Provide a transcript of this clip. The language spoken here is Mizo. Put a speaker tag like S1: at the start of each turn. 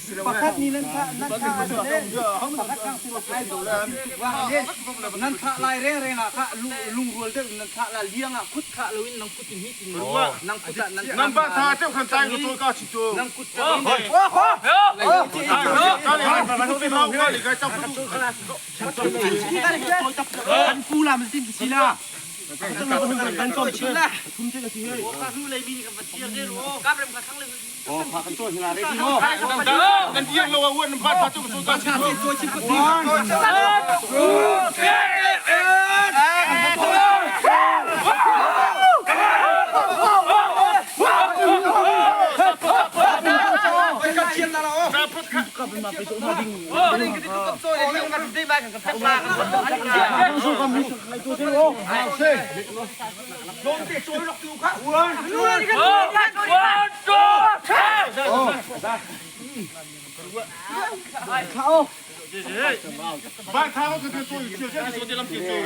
S1: Pakhat nih nan thah nan thah ahcun pakhat kang sin ai nan thah lai rengreng ah kha lungrual deuh in nan thah la liang ah khut khah loin nang kut in hi tin nang kut ah nan
S2: Nan ba tha cheu khan tai ko ka chi tu.
S1: Nang kut in
S3: Kan pu la ma tin si la. Kan kom chi la.
S2: Kan diak lo a wan ba tha chu ka chi tu. Ba tha ko ka chu chi chi chi lam chi chu.